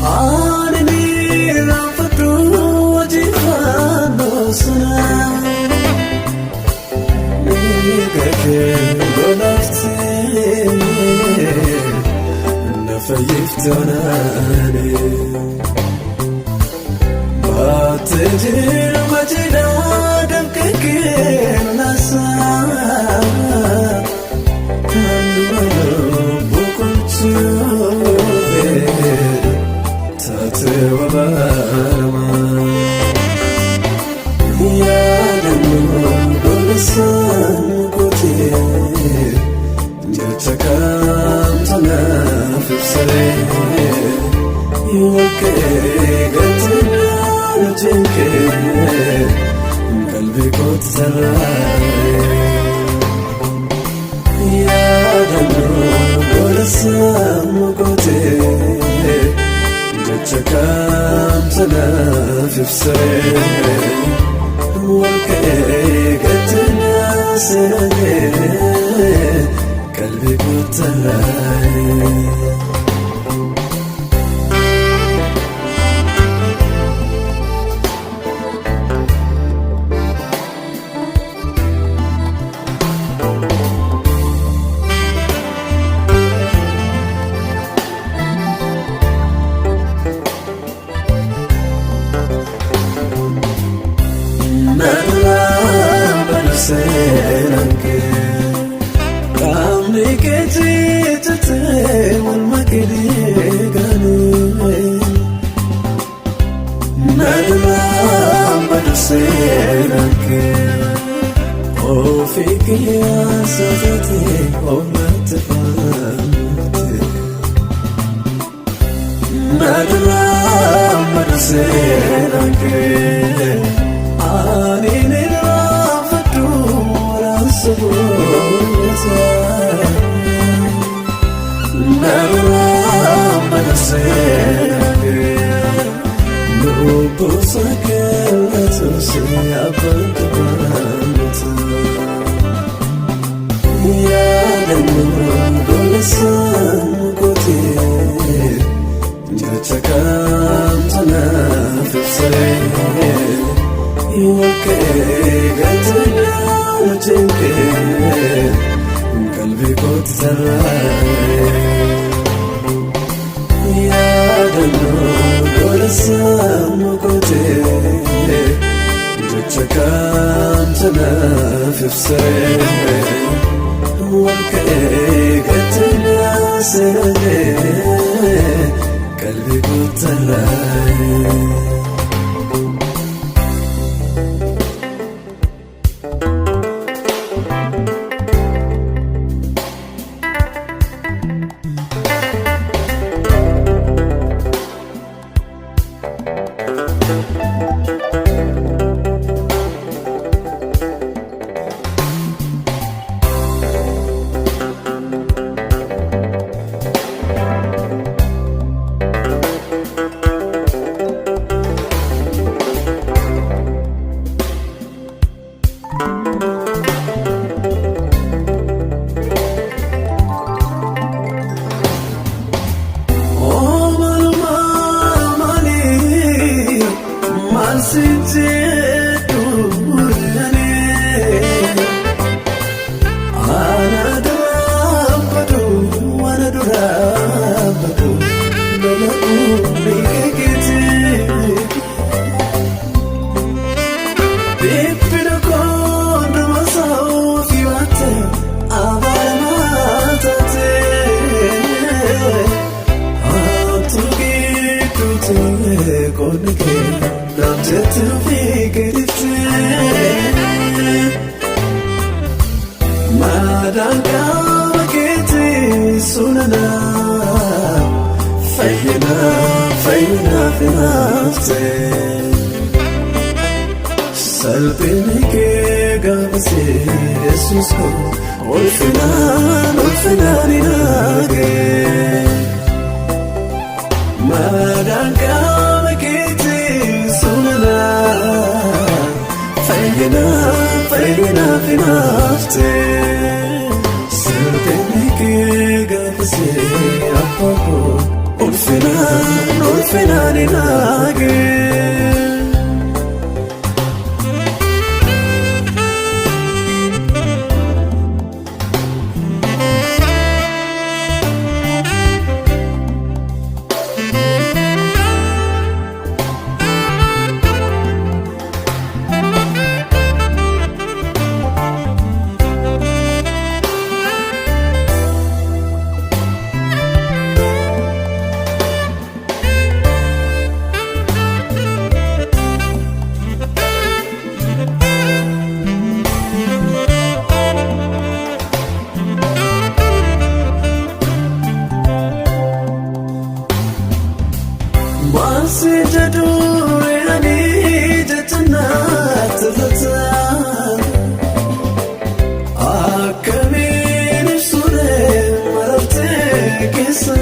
Ani irraanfadhu hojii fannoo sana. Dhiiga kee lolaaftee na fayyifte onaane. Baattee jirma jiidhaa danqee kee lolaasaa. Kan dura lubbuu qolchuufee taatee wabaaramaa. Yaadannoo golesaan gootee jecha kamtu naaf ibsaree walqee gatinaan hojiin kee qalbii kootti sararee. Yaadannoo golesaan gootee jecha kamtu naaf ibsaree. Walqee gatinaan seenee qalbii kootti sararee. Narraa seenaan kee qaamni kee ciccitee morma kee diiganii. Narraa seenaan kee ofii kiyyaa safetee oomatti faamte. Narraa seenaan kee ani irraanfadhu waraansa goota. Narraa seenaan kee lubbuu sakalaatu si abbaan qabaata. Yaadannoo golesaan gootee jecha kamtu naaf ibsaree. Walqee gatinaan hojiin kee qalbii kootti sararee. Yaadannoo golesaan gootee jecha kamtu naaf ibsaree. Walqee gatinaan seenee qalbii kootti sararee. Qonni kee naaf jettee ofii gadiftee. Maadaan qaama keetii sunanaa fayyinaa fayyinaa finaaftee. Salphinni kee gaafasee Yesuus koo ulfinaan ulfinaan hin. Maadaan qaama keetii sunanaa fayyinaa fayyinaa finaaftee. Salphinni kee gaafasee abbaa koo. Ulfinaan ulfinaan naagee. Maasii jedhuun ani jecha naatti Akkamiin ibsuudhee marartee keessa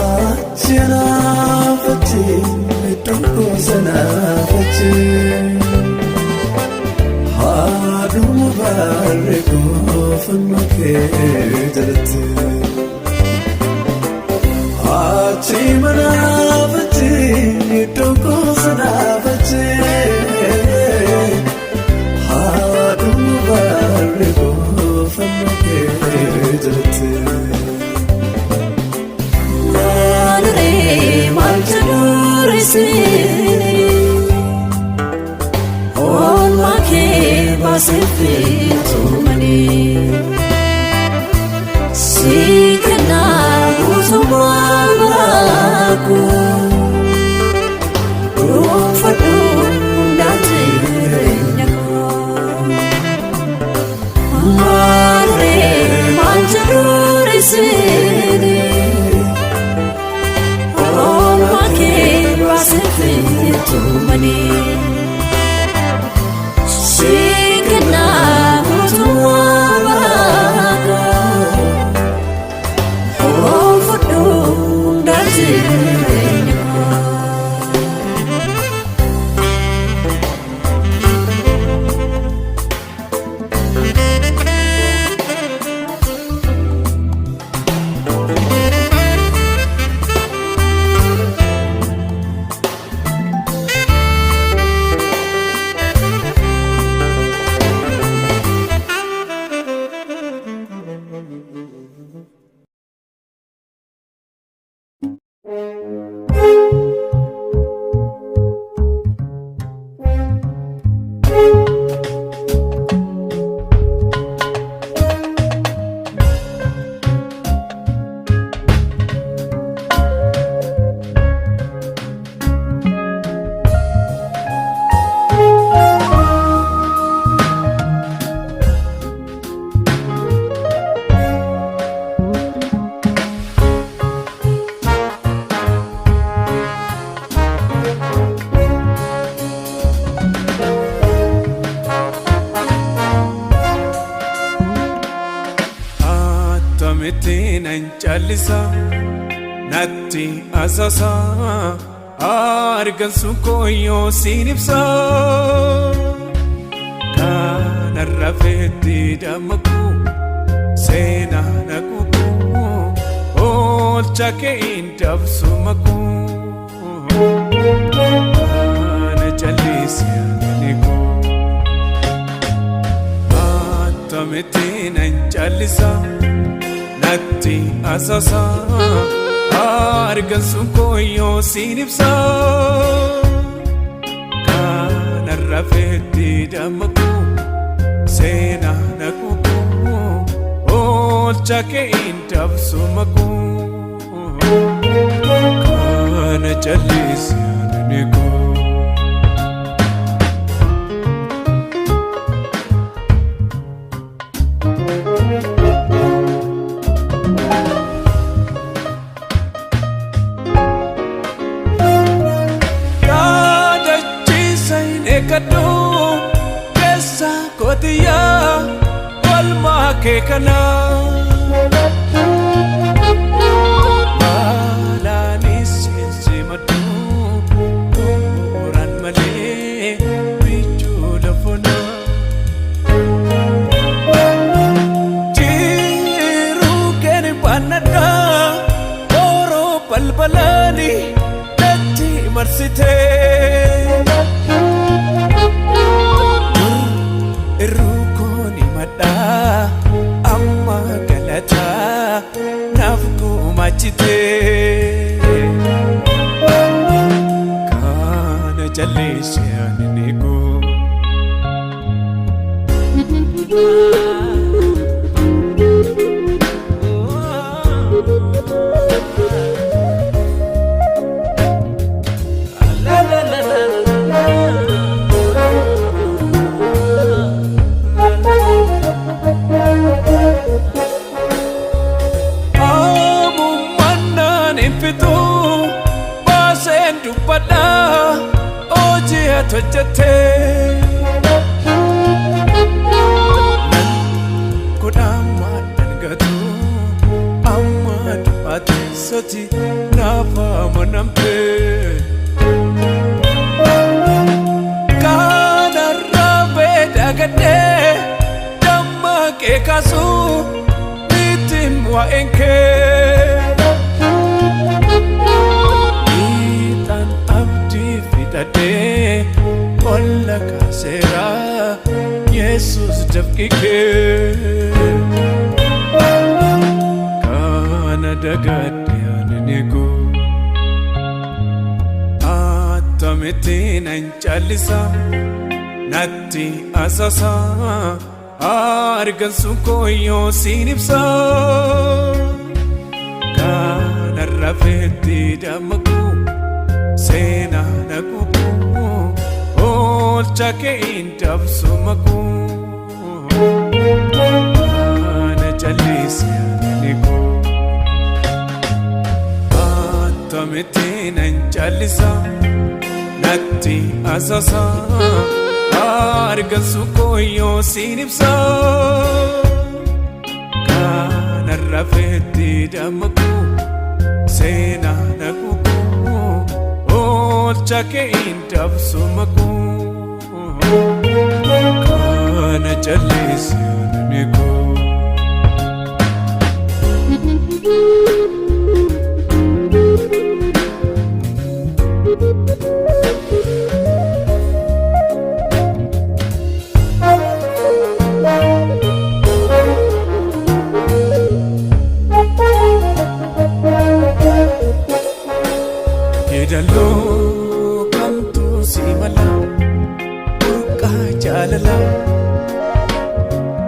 achi naafachi iddoon kuusa naafachi haadhuma barree koofannoo kee jalatti. Achi manaafachi iddoo kuusa naafachi haadhuma barree koofannoo kee jalatti. Maaliree maal jedhuurisee oolmaa kee baasee fiitumanii si kennaa guutummaa baraaku dhuunfadhuun daandii jireenya koo. Maaliree maal jedhuurisee oolmaa kee baasee fiitumanii si kennaa guutummaa baraaku dhuunfadhuun daandii jireenya koo. Akkamittiin an callisa natti asasa argan sun kooyyoo siin ibsa kanarra feetti dammaqu seenaa naquuqu oolcha kee hin dabsu maqu kana callisi ani koo. Akkamittiin an callisa natti asasa argan sun kooyyoo siin ibsa kanarra feetti dammaqu seenaa naquuqu oolcha kee hin dabsu maqu kana callisi ani koo. Yaadachiisa hin eeggadhu keessa kootiyyaa olmaa kee kana. Balaanis hin simadhu bu'uuraan malee bichuu lafoona. Jiruu keeni baanadhaa Balaani natti marsitee. Dur irruu kooni madhaa amma galataa naaf gumaachitee. Kana jallisee ani ni guu. Amummaan hin fixu baaseen dubbadhaa hojii ati hojjettee. Nan godhamaa dangatu amma du'aate soti naaf amanamtee. Kanarraa beedagadhee dammaqee kaasuu ittiin waa'een kee. Fiixaan abdii fixadhee olla kaaseera Yesuus dafqi kee. Kana dagadhe ani ni guu. Attamitti nan callisa natti asasa argan sun kooyyoo siin ibsa. Kanarra feetti dammaqu seenaa na quuqu oolcha kee hin dabsu maqu. Kana callise ani ni guu. Attamitti nan callisa natti asasa argan sun kooyyoo siin ibsa. Kanarra feetti dammaqu seenaa na quuqu oolcha kee hin dabsu maqu. Kana callise ani ni guu. Yeedaloo kamtu si mala burqaa jaalala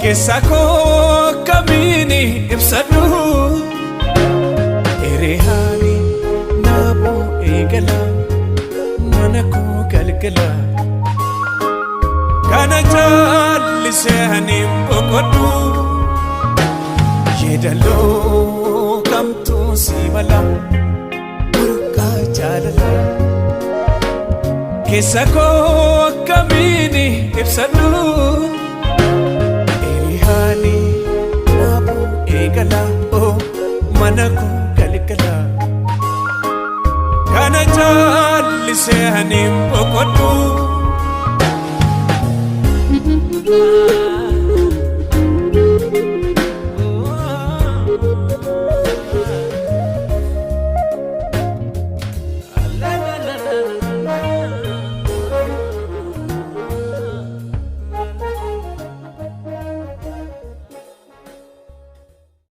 keessa koo kamiini ibsadhu hiriyaani naaboo eegala mana koo galgala kana jaallisee ani boqodhu yeedaloo kamtu si mala burqaa jaalala keessa koo akkamiini ibsadhu hiriyaani naaboo eegala oo mana koo galgala kana jaallisee ani boqodhu.